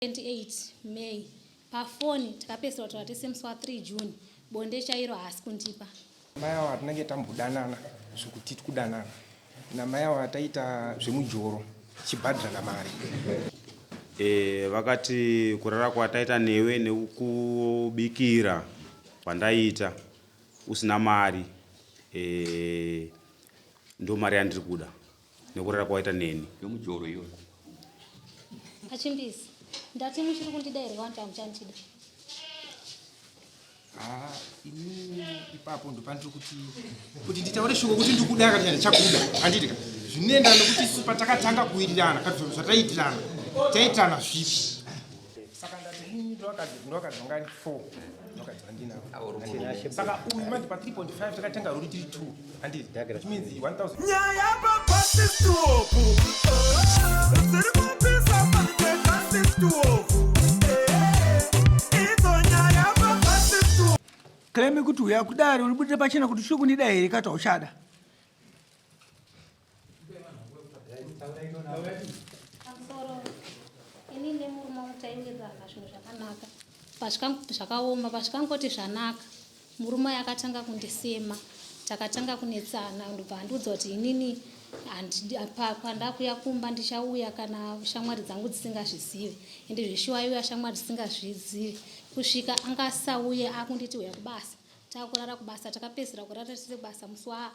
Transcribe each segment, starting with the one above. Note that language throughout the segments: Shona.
28 May pafoni takapedzisira kutaura tese musi wa 3 June bonde chairo haasi kundipa. Mai avo hatinange tambodanana zvekuti tikudanana namai avo taita zvemujoro tichibhadhirana mari. E, vakati kurara kwataita newe nekukubikira kwandaiita usina mari e, ndo mari yandiri kuda nekurara kwawaita neni yomujoro iyoyo. Achimbisi, ndati muchiri kundida here wanti hamuchandida? Ah, ini ipapo ndopandiri kuti kuti nditaure shoko kuti ndikuda kana ndichakuda handiti ka zvinoenda nokuti isu patakatanga kuwirirana kana zvataiitirana taiitirana zvipi saka ndati ini ndovakadzi vangani 4 ndovakadzi vandinavo saka uyu manje pa 3.5 takatenga rori tiri 2 handiti which means 1000 Nyaya pabasi stop. Dziri kupisa pabasi stop. Idzo nyaya pabasi stop. Claim kuti uya kudare unibudire pachena kuti uchiri kundida here kati hauchada. Pamusoro ini nemurume wangu taiwirirana zvinhu zvakanaka zvakaoma pasvikangoti zvanaka murume uyu akatanga kundisema takatanga kunetsana ndobva andiudza kuti inini pandakuya kumba ndichauya kana shamwari dzangu dzisingazvizive ende zveshuwa aiuya shamwari dzisingazvizive kusvika angasauye akunditi uya kubasa takurara kubasa takapedzisira kurara tese kubasa musi wa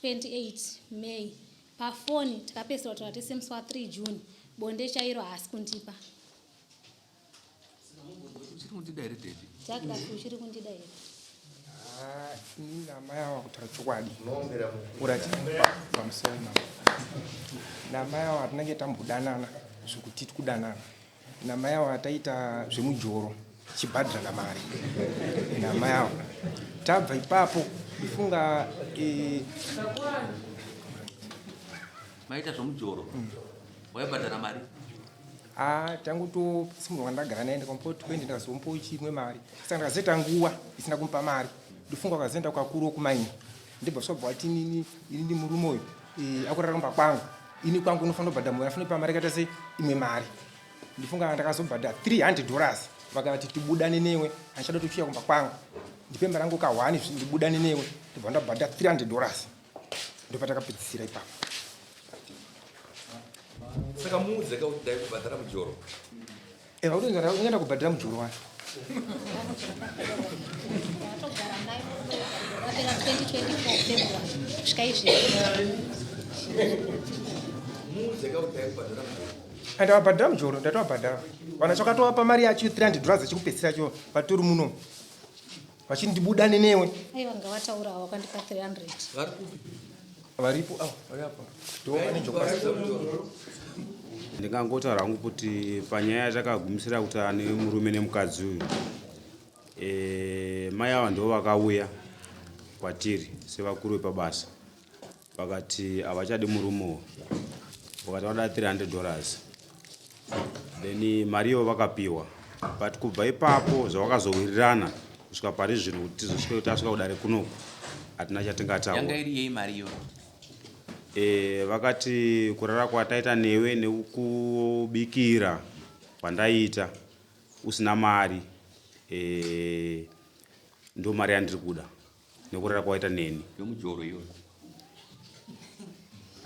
28 May pafoni takapedzisira kutaura tese musi wa 3 June bonde chairo haasi kundipa. Uchiri kundida here daddy? Douglas uchiri kundida here? Ah, ini namai awa kutaura chokwadi urati pamusoro mama namai awa tinenge tambodanana zvekuti tikudanana Namai awa taita zvemujoro tichibhadhirana mari namai awa tabva ipapo ndifunga eh, maita zvemujoro waibhadhara mari ah, tangutosimurwa kwandagara naye ndikamupa 20 ndikazomupa chimwe mari saka ndakazoita nguva isina kumupa mari ndifunga wakazoenda kwakuru wokumaini ndibva svabva wati inini inini murume uyu eh, akurara kumba kwangu ini kwangu unofanira kubhadhara mari afanira kupa mari yakaita sei imwe mari ndifunga ndakazobhadhara 300 dollars vakati tibudane newe handichada kuti uchiuya kumba kwangu ndipe mari yangu kahwani ndibudane newe ndibva ndabhadhara 300 dollars ndopatakapedzisira ipapo saka muudze ka kuti dai kubhadhara mujoro Eh, unoenda kubhadhara mujoro wacho Ndatogara naye rapera 2024 February kusvika izvezvi. Muudze ka kuti dai kubhadhara mujoro. Andawabhadhara mujoro, ndatowabhadhara. Vana chakatovapa mari yacho 300 dollars yechikupedzisira cho vatori muno. Vachindibudane newe. Aiwa ngavataura hawo vakandipa 300. Vari kupi? Varipo avo vari apa. Ndingangotaura hangu kuti panyaya yatakagumisira kuti ane murume nemukadzi uyu e, mai ava ndivo vakauya kwatiri sevakuru vepabasa vakati havachadi murume uyu vakati vanoda 300 dollars then mari iyo vakapiwa but kubva ipapo zvavakazowirirana kusvika pari zvino kuti tizosvike kuti asvika kudare kunoku hatina chatingataura yanga iri yei mari iyoyo e, vakati kurara kwataita newe nekukubikira kwandaiita usina mari e, ndo mari yandiri kuda nekurara kwawaita neni yomujoro iyoyo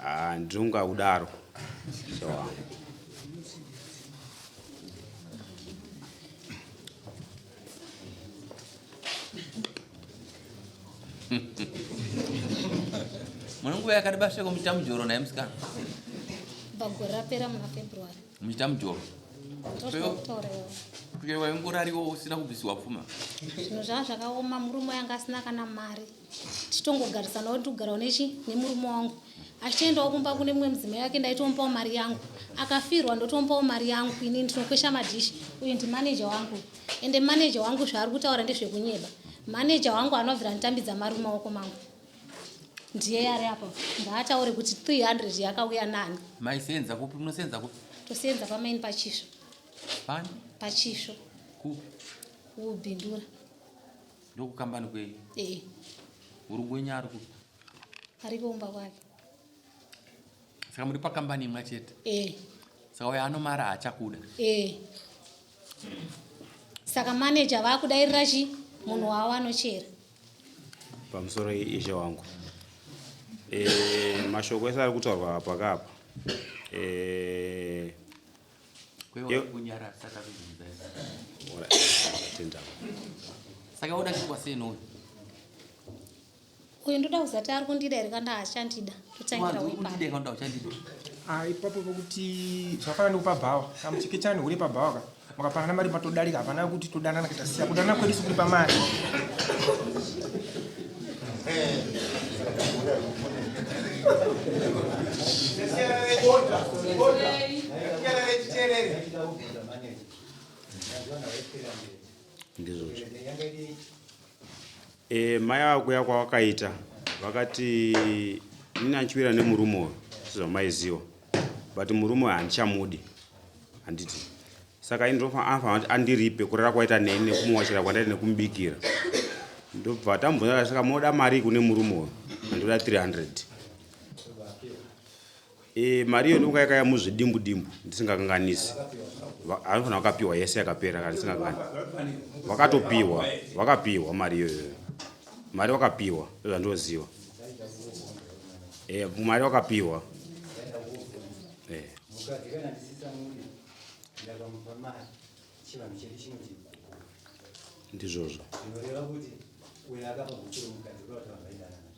ah, ndinonga kudaro so mune nguva yakareba sveko muchiita mujoro naye musikana bagore rapera muna february muchiita mujoro waingorariwo usina kubvisiwa pfuma zvinhu zvava zvakaoma murume yanga asina kana mari titongogarisanawo ndikugarawo nechi nemurume wangu achitoendawo kumba kune mumwe mudzimai wake ndaitomupawo mari yangu akafirwa ndotomupawo mari yangu ini ndinokwesha madhishi uyu ndimaneja wangu ende maneja wangu zvaari kutaura ndezvekunyeba maneja wangu anobvira nditambidza mari mumaoko mangu ndiye ari apa ngaataure kuti 300 yakauya nani maisenza kupi munosenza kupi tosenza pamaini pachisvo pani pachisvo kupi kubhindura ndokukambani kwenyu ee murungu wenyu ari kupi ari kuumba kwake saka muri pakambani imwe chete ee. Saka uyo anomara haachakuda. Eh. Saka manager vakudairira chi munhu wavo anochera. Pamusoro ishe wangu. E, mashoko ese ari kutaurwa apa kapa. E, Saka uda chingwa sei nouyu? Uyu ndoda kuzati ari kundida here kana haachandida totangira uipapa. Ah, ipapo pokuti zvakafanana nekupa bhawa kamuchekechani hure pabhawa ka makapanana mari matodarika hapana kuti todanana kuita siya kudanana kwedu sikuri pamari Ndizvozvo. E, mai ava kuya kwavakaita vakati ini andichiwira nemurume uyu sezvamaiziva but murume uyu handichamudi handiti saka ini anofanira kuti andiripe kurara kwaita neni nekumuwachira kwandaita nekumubikira ndobva tambvunza saka munoda mari kune murume uyu andoda 300 E, mari iyo ndokuka yakaya muzvidimbu dimbu ndisingakanganisi. Anofanira vakapiwa yese yakapera kana ndisingakanganisi. Vakatopiwa, vakapiwa mari iyoyo. Mari vakapiwa, ndozvandoziva. E, mari vakapiwa. E. Mukadzi kana ndisisamudi ndakamupa mari chivanhu chedu chinoti ndizvozvo zvinoreva kuti uyo akapa gupuro mukadzi kureva kuti vanhu vaidanana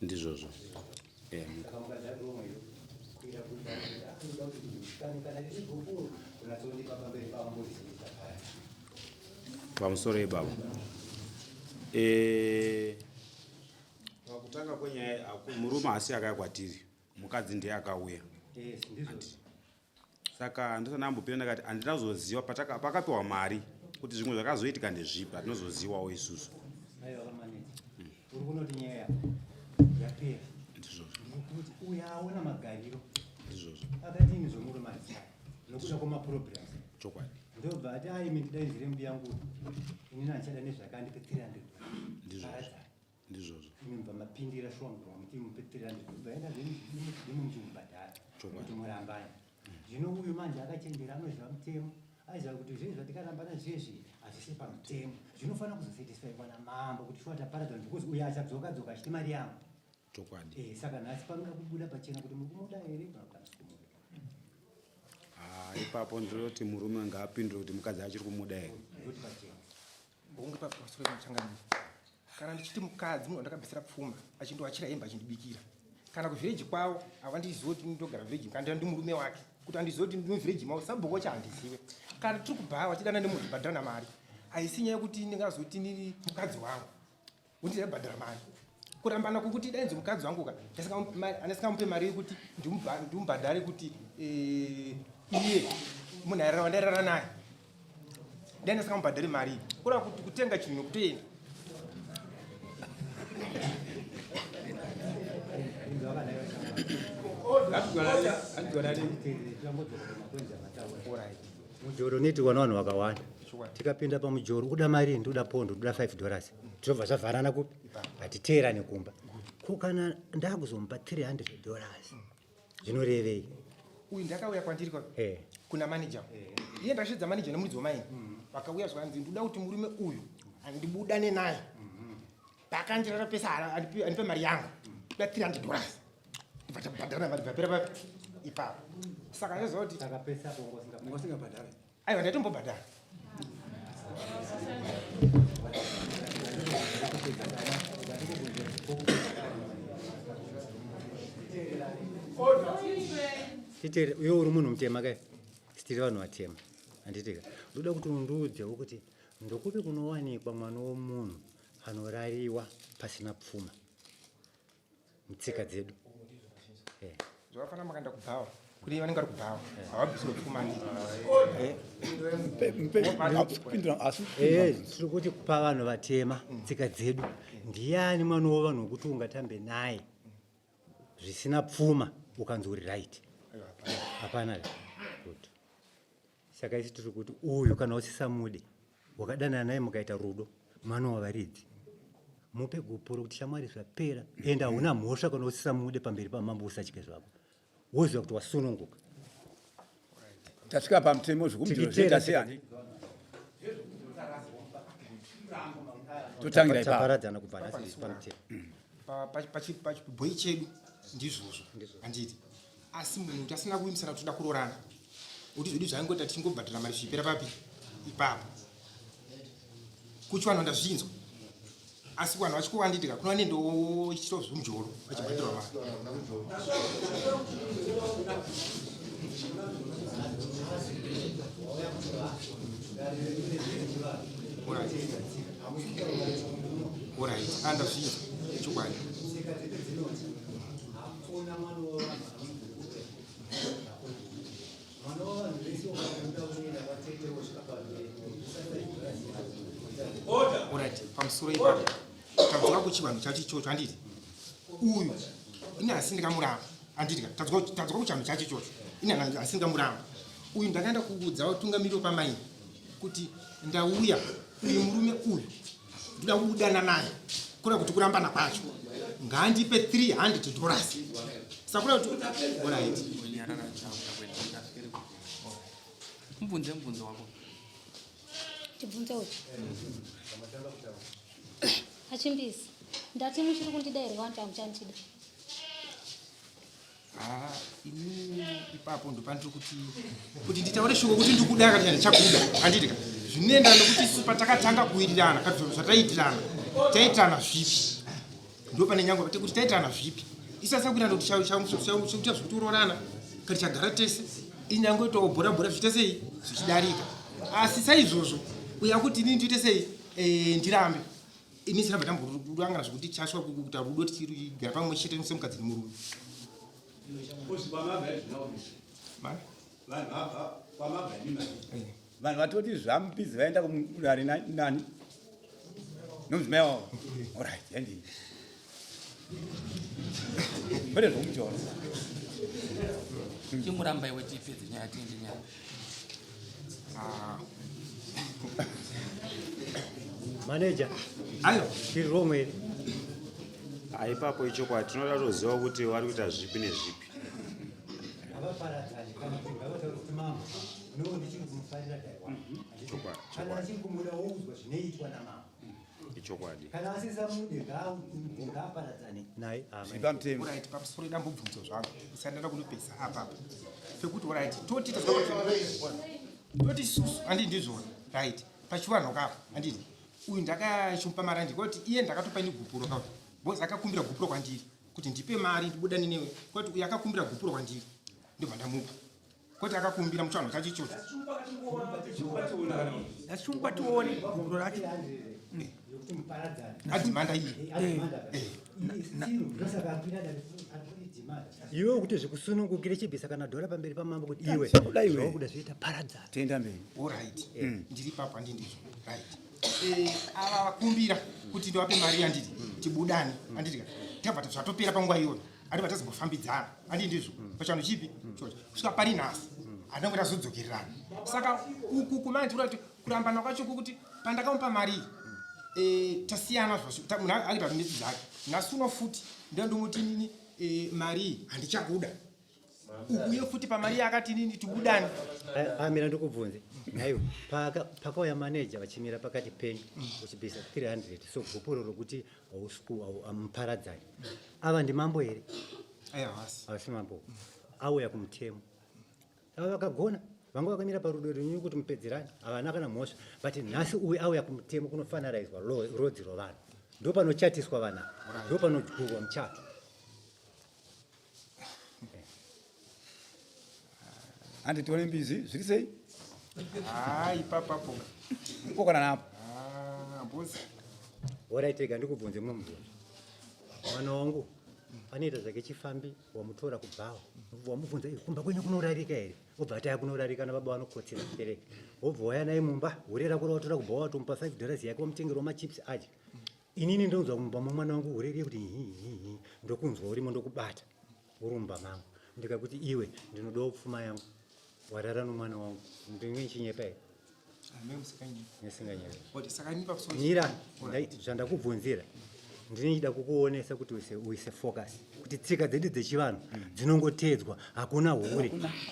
ndizvozvo pamusoro ibaba eh, pakutanga kwenyaya murume asi akaya kwatiri mukadzi ndiye akauya Saka ndosana ambopinda ndakati handina kuzoziva pakapiwa mari kuti zvimwe zvakazoitika ndezvipi hatinozoziwawo isusu. Aiwa vamaneja. Uri kunoti nyaya yapera. Ndizvozvo. Ndikuti uya aona magariro. Ndizvozvo. Akati ini zvomurume handisai nokuda kwemaproblems. Chokwadi. Ndobva ati ayi imi ndidaidzire mbuya yangu inini handichada nezvakandipe 300. Ndizvozvo. Ndizvozvo. Imi mubva mapindira shuwa mubva muti mupe 300 mubva enda zvenyu zvidimu muchimubhadhara. Kuti murambane. Zvino uyu manje akachenjera anoziva mutemo. Aiziva kuti zvinhu zvatikarambana zvezvi hazvisi pamutemo. Zvinofanira kuzosatisfaiwa namambo kuti shuwa taparadzana because uyu achadzoka dzoka achiti mari yangu. Chokwadi. Eh, saka nhasi panoda kubuda pachena kuti muri kumuda here kana kuti hamusi kumuda. Ah, ipapo ndinoti murume ngaapindure kuti mukadzi achiri kumuda here. Ndoti pachena. Hongu pamusoro pemuchangamire kana ndichiti mukadzi munhu wandakabvisira pfuma achindiwachira hembe achindibikira kana kuvhireji kwavo havandizive kuti ndogara vhireji kana ndi murume wake kuti handizive kuti ndiri muvhireji mavo sabhuku wacho handizive kana tiri kubhawa chidana nemunhu bhadhana mari haisi nyaya yekuti ndingazoti ndiri mukadzi wangu Undibhadhara mari. Kurambana kukuti dai mukadzi wangu ka andisingamupe mari yekuti ndimubhadhare kuti eh, iye munhu airara wandairara naye. Dai ndisingamubhadhari mari iyi. Kureva kuti kutenga chinhu nekutoenda. Alright. Mujolo unoitirwa navanhu vakawanda. Tikapinda pamujolo kuda mari ndoda pondo ndoda 5 dollars. Zvobva zvavharana kupi? Hatiteerane kumba. Ko kana ndakuzomupa 300 dollars zvinorevei? Uyu ndakauya kwandiri kwa Eh. kuna manager. Iye ndakashedza manager nemuridzi wamaini. Vakauya zvakanzi ndoda kuti murume uyu andibudane naye. Pakandirara pese andipe mari yangu. Ndoda 300 dollars. Ndibva tabhadhara mari bvapera papi ipapo. Saka ndaziva kuti Saka pese apo unga usingabhadhari. Aiwa ndaitombobhadhara. Titere uyo uri munhu mutema kai. Sitiri vanhu vatema. Handitika. Ndoda kuti undiudzewo kuti ndokupi kunowanikwa mwana womunhu anorariwa pasina pfuma. Mutsika dzedu. Eh. Zvakafanana makaenda kubhawa. Kune vanenge vari kubhawa. Havabvisirwe pfuma handiti. Eh. Eh, tiri kuti pavanhu vatema tsika dzedu ndiyani mwana wevanhu wekuti ungatambe naye zvisina pfuma ukanzi uri right hapana good Saka isu tiri kuti uyu kana usisamude wakadanana naye mukaita rudo mwana wavaridzi mupe gupuro kuti shamwari zvapera ende hauna mhosva kana usisamude pamberi pamambo usatye zvako woziva kuti wasununguka. Tasvika pamutemo zvekumujolo zvoita sei handi? Totangira ipapo. Taparadzana kubva nhasi zviri pamutemo. Pachibhoyi chedu ndizvozvo handiti asi munhu kuti asina kuimisana kuti toda kuroorana kuti zvedu zvaingoita tichingobhadhara mari zvichipera papi ipapo kuchivanhu ndazvinzwa asi vanhu vachikuvanditika kuna vanendochito zvemujolo vachibhadhirwa mari Alright, andazvinzwa chokwadi. Alright, pamusoro ipapo tadzoka kuchivanhu chacho ichocho handiti uyu ini asi ndikamuramba handiti ka tadzoka kuchivanhu chacho ichocho ini asi ndikamuramba uyu ndakaenda kuudza vatungamiri wepamaini kuti ndauya uyu murume uyu ndoda kudana naye kura kuti kurambana kwacho ngaandipe 300 dollars sakura kuti orit mubvunze mubvunzo wako tibvunze uti achimbisi ndati muchiri kundida here wanti hamuchandida Ah, ini ipapo ndopandiri kuti kuti nditaure shoko kuti ndikuda kana ndichakuda handiti ka zvinoenda nokuti isu patakatanga kuwirirana kana zvataitirana taitirana zvipi ndo pane nyango kuti taitirana zvipi isu asina kuita kuti chakuita zvekuti kana chagara tese inyange itawo bhora bhora zviite sei zvichidarika asi saizvozvo uya kuti inini ndiite sei eh, ndirambe ini sirabva tamborangana zvekuti chaswa kuita rudo tichigara pamwe chete semukadzi nemurume vanhu vatoti zvamupizi vaenda kudare nani nomudzimai wavo orit yandii kwete zvomuchoro chimuramba iwe tipedze nyaya tiende nyaya Ah. Manager. Ayo. Tiri wrong here. Ah, ipapo ichokwadi tinoda kutoziva kuti vari kuita zvipi nezvipi. Ngavaparadzane kana kuti ngavataure kuti mambo no ndichiri kumufarira daiwa. Chokwadi. Kana achiri kumuda woudzwa zvinoitwa namambo. Ichokwadi. Kana asisamude ngaaparadzane naye. Zvipamutemo. Right, pamusoro idambobvunzo zvangu. Isandada kunopesa apapa. Pekuti right, toti toti susu handi ndizvona. Right. Pachivanhu kapo, handiti. Uyu ndakachumupa mari handi kuti iye ndakatopa ini gupuro kapo. Because akakumbira gupuro kwandiri kuti ndipe mari ndibudane newe. Kuti uyu akakumbira gupuro kwandiri. Ndobva ndamupa. Kwete akakumbira muchivanhu chacho ichocho. Ndasungwa tione gupuro racho. Adhimanda iye. Iwe kuti zvikusunungukire chibvisa kana dhora pamberi pamambo kuti iwe zvawakuda zvoita paradzana. Toenda mberi. Alright. Ndiri papa handi ndizvo. Right. Eh, ava vakumbira kuti ndivape mari yanditi tibudane handiti ka tabva zvatopera panguva iyoyo ati vatazombofambidzana andi ndizvo mm. pachivanhu chipi mm. chocho kusvika pari nhasi mm. hatinange tazodzokererana saka uku kumanje tikuda kuti kurambana kwacho kukuti pandakamupa mari iyi eh, tasiyana munhu akaita mesi dzake nhasi uno futi ndandomuti nini eh, mari iyi handichakuda ukuye futi pamari yakati nini tibudane amira ndikubvunze nhaiwe pakauya maneja vachimira pakati penyu uchibvisa 300 so gupuro rokuti hausimuparadzani ava ndimambo here havasi mambo auya kumutemo ava vakagona vanga vakamira parudo renyu kuti mupedzerani havana kana mhosva but nhasi uyu auya kumutemo kunofanaraizwa rodzi rwavanhu ndopanochatiswa vana ndopanodyurwa muchato Handi tione mbizi zviri sei? Ah, ipapapo. Kokana napo. Ah, boss. Alright, rega ndikubvunze mumwe mubvunzo. Mwana wangu anoita zvake chifambi wamutora kubhawa wamubvunza "Eh, kumba kwenyu kunorarika here obva ati kunorarika nababa vanokotsera kutereka wobva waya naye mumba hure rako rawatora kubhawa watomupa 5 dollars yake wamutengerawo machips adya inini ndonzwa mumba momwana wangu hure riye kuti hihihi ndokunzwa urimo ndokubata uri mumba mangu ndikakuti iwe ndinodawo pfuma yangu warara nomwana wangu ndinge ndichinyepa here Ndisinganyepa. Mira, zvandakubvunzira. Ndinoida kukuonesa kuti uise, uise focus kuti tsika dzedu dzechivanhu dzinongotedzwa, hakuna hure.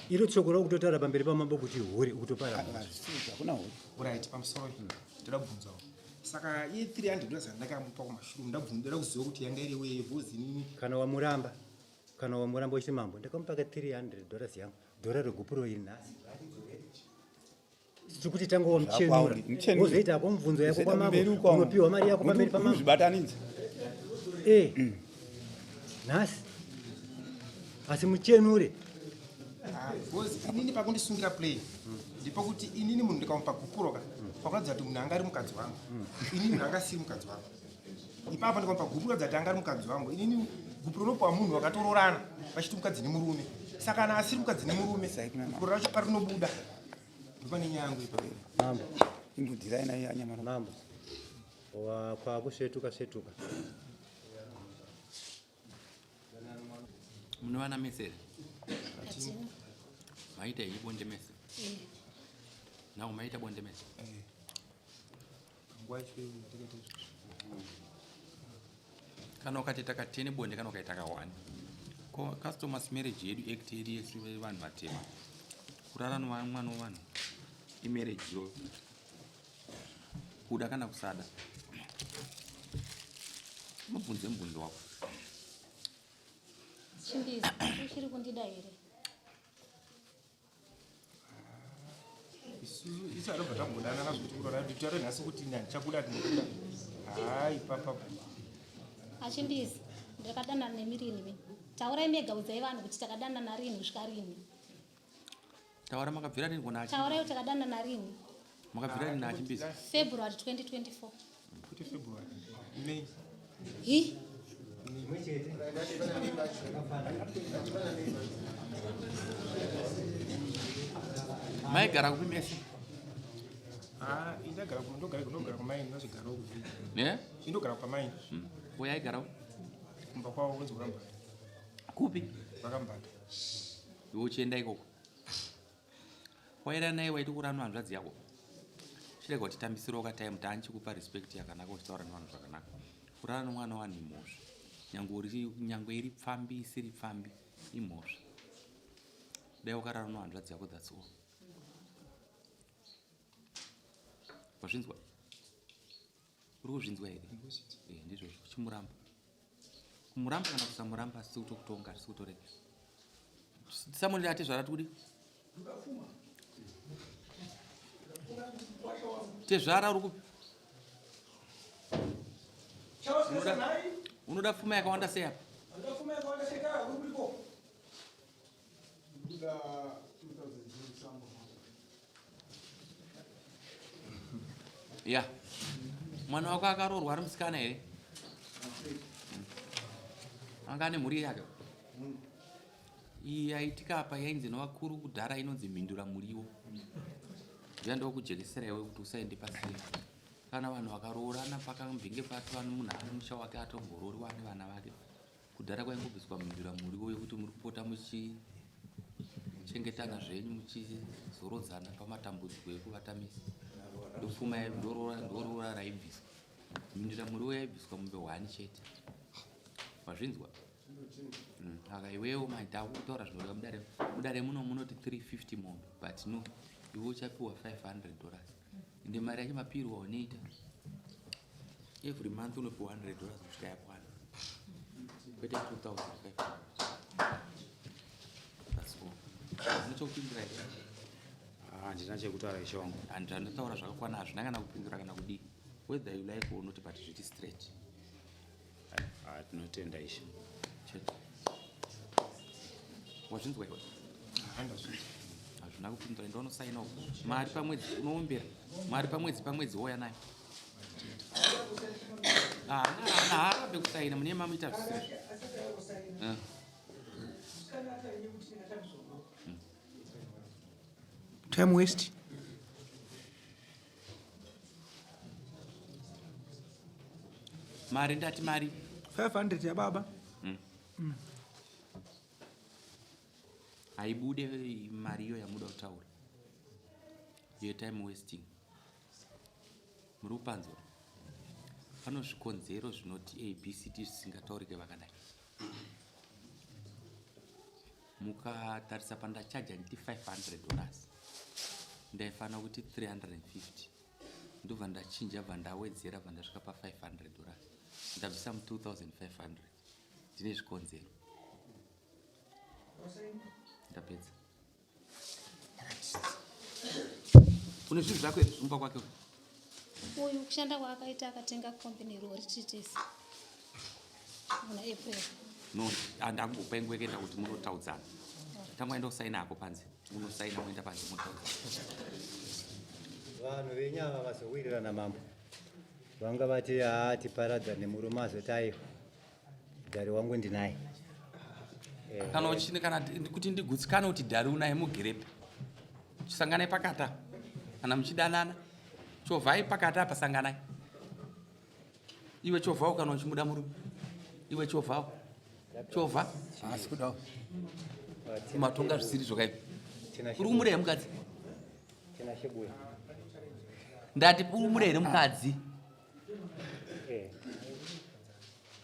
Iro tsoko rakutotaura pamberi pamambo kuti hure ukutopara mhosva. Hakuna hure. Right, pamusoro ndoda kubvunzawo. Saka iye 300 dollars yandakamupa kumashure ndabvunza ndoda kuziva kuti yanga iri weye because inini Kana wamuramba, kana wamuramba uchiti mambo ndakamupa ka 300 dollars yangu, dhora regupuro iri nhasi. Tiri kuti tanga wamuchenura Muchenura. wozoita hako mubvunzo yako Uzoita kwamambo kumberi uko. unopiwa mari yako pamberi pamambo. Unozvibatanidza. Eh. Nhasi. Asi muchenure. Ah, because inini pakundisungira play ndipo kuti inini munhu ndikamupa gupuro ka pakuratidza kuti munhu anga ari mukadzi wangu, inini munhu anga asiri mukadzi wangu. Ipapo ndikamupa gupuro kuratidza kuti anga ari mukadzi wangu, inini gupuro rinopiwa munhu wakatororana vachiti mukadzi nemurume. Saka kana asiri mukadzi nemurume, gupuro racho parinobuda ndopane nyaya yangu ipapo. Mambo. Imbudzirai naye anyamara. Mambo. Wa kwakusvetuka svetuka. Mune vana mese here? Hatina. Maita iyi bonde mese? Nawo maita bonde mese? Nguva yacho ndakaita izvozvo. Kana ukati takatene bonde, kana ukaita kawani ko customary marriage yedu, act yedu yesu vanhu vatema, kurara nomwana wevanhu imarriage iyoyo, kuda kana kusada. Mubvunze mubvunzo wako. Chimbizi, uchiri kundida here? Isu anobva tambodanana zvekuti kurora titaure nhasi kuti ini handichakuda, ndinokuda, hai papapo. Achimbizi, ndakadanana nemi rini? Mi taurai mega, udzai vanhu kuti takadanana rini kusvika rini. Taura, makabvira rini kona? Taurai kuti takadanana rini. Makabvira rini naChimbizi? February 2024. Kuti February, May. Hi. Maigara kupi mese? Ah, indagara ndogara ndogara kumaini, ndozogarawo kuvillage. Ne. Indogara pamaini. Uyo aigara kumba kwavo kunzi kurambata. Kupi? Vakambata. Iwe uchienda ikoko waira naye, waiti kurano hanzvadzi yako. Chirega kuti tambisirawo katime, taanchikupa respect yakanaka, uchitaura nevanhu zvakanaka. Kurara nomwana wanhu imhosva, nyange nyangwe iri pfambi, isiri pfambi, imhosva. Dai wakarara nohanzvadzi yako, that's all. Wazvinzwa? Uri kuzvinzwa here? Eh, ndizvozvo. Chimuramba, kumuramba kana kusamuramba, asi kutokutonga, asi kutorega. Samuel, ati zvarati kudi tezvara uri kupi? Unoda pfuma yakawanda sei apa? Kuda 2000 sambo. Ya, mwana wako akaroorwa ari musikana here? Anga ane mhuri yake? Iyi yaitika apa yainzi nevakuru kudhara inonzi mhindura muriwo. Ndiya ndokujekesera iwe kuti usaende pasina. Kana vanhu vakaroorana, pakambinge patova munhu ane musha wake, atomborooriwa, ane vana vake, kudhara kwaingobviswa mhindura muriwo yekuti muri kupota muchichengetana zvenyu, muchizorodzana pamatambudziko ekuvatamisa. Ndopfuma ndoroora raibviswa, mhindura muriwo yaibviswa mombe hwani chete. Wazvinzwa? Saka iwewo maita kutaura zvinoreva mudare. Mudare muno munoti 350 mombe, but no, iwe uchapiwa $500. Ende mari yacho mapirwa unoita every month, unopiwa $100 kusvika yakwana, kwete 2500. That's all. Unochokupindura here? Handina chekutaura, ishe wangu. Handataura zvakakwana, hazvina kana kupindura kana kudii, whether you like or not, but zviti straight. Ah, tinotenda, ishe. Chete. Wazvinzwa iwe? Handazvinzwa. Hazvina kupindura. Enda unosaina uko. Mari pamwedzi unoombera mari pamwedzi, pamwedzi woya nayo. Haarambe kusaina, mune mamuita zvisiri. Eh. Time waste. Mari, ndati mari. 500 yababa. Haibude mari iyo yamuda kutaura yetime wasting. Muri kupanzwa? Pano zvikonzero zvinoti ABCD zvisingataurike vakadai. Mukatarisa pandachaja nditi 500 dollars. Ndaifanira kuti 350. Ndobva ndachinja bva ndawedzera bva ndasvika pa 500 dollars. Ndabvisa mu 2500. Ndine zvikonzero. Ndapedza. Une zvinhu zvako here kumba kwake? Uyu kushanda kwaakaita akatenga kombi nerori titisi muna April. No, andakupa nguva yekuenda kuti munotaudzana. Tanga waenda kusaina ako panze. Unosaina moenda panze motaudzana. Vanhu venyu ava vazowirirana mambo. Vanga vati haa tiparadza nemurume azoti aiwa. Dhari wangu ndinaye. Eh. Kana uchine kana kuti ndigutsikane kuti dhari unaye mugirepi. Chisanganai pakati apa. Kana muchidanana chovhai pakati apa sanganai. Iwe chovhawo kana uchimuda murume. Iwe chovhawo. Chovha. Asi kudawo. Matonga zvisiri zvakaipa. Uri kumuda here mukadzi? Ndati uri kumuda here mukadzi? Eh.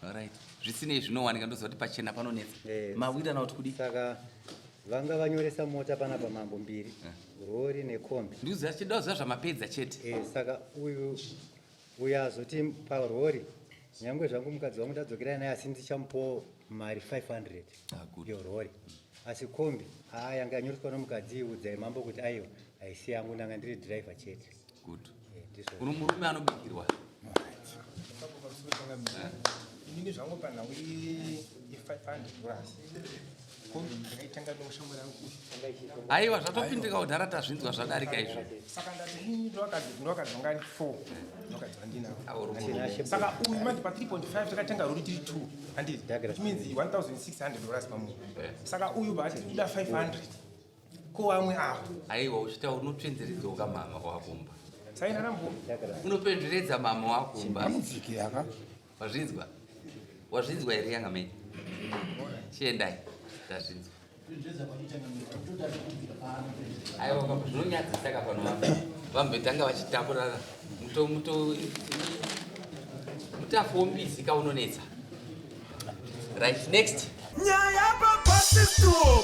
Alright. Zvisinei zvinowanika ndoziva kuti pachena panonetsa. Eh. Mawirirana kuti kudii? Saka vanga vanyoresa mota panapa mambo mbiri Eh. rori nekombi. Ndikuziva chida kuziva zvamapedza chete. Eh, saka uyu uyu azoti parori nyangwe zvangu mukadzi wangu ndadzokera naye asi ndichamupawo mari 500 Ah, good. yorori asi kombi haa yanga yanyoreswa nomukadzi udzai mambo kuti aiwa haisi yangu ndanga ndiri driver chete. Good. Eh, ndizvo. Uno murume anobikirwa. Inini zvangu panhau ye500 dollars kombi ndakaitenga nemushamwari yangu uyu. Aiwa zvatopindika kudhara tazvinzwa zvadarika izvo. Saka ndati inini ndowakadzi vanga ndi 4 ndowakadzi vandinawo. Awo rume. Saka uyu manje pa 3.5 takatenga rori tiri 2 handiti Douglas. which means 1600 dollars pamunhu. Eh. Saka uyu bati kuda 500 ko vamwe ava Aiwa uchita unotsvenzeredzoka mama wakumba. saina rambo Unopenzveredza mama wakumba. Amudziki aka. Wazvinzwa? Wazvinzwa here yanga mei? Chiendai. Tazvinzwa. Aiwa baba zvinonyadzisa ka pano vanhu. Vambotanga vachitamburana. Muto muto mutafu wombizi ka unonetsa. Right, next. Nyaya papasi studio.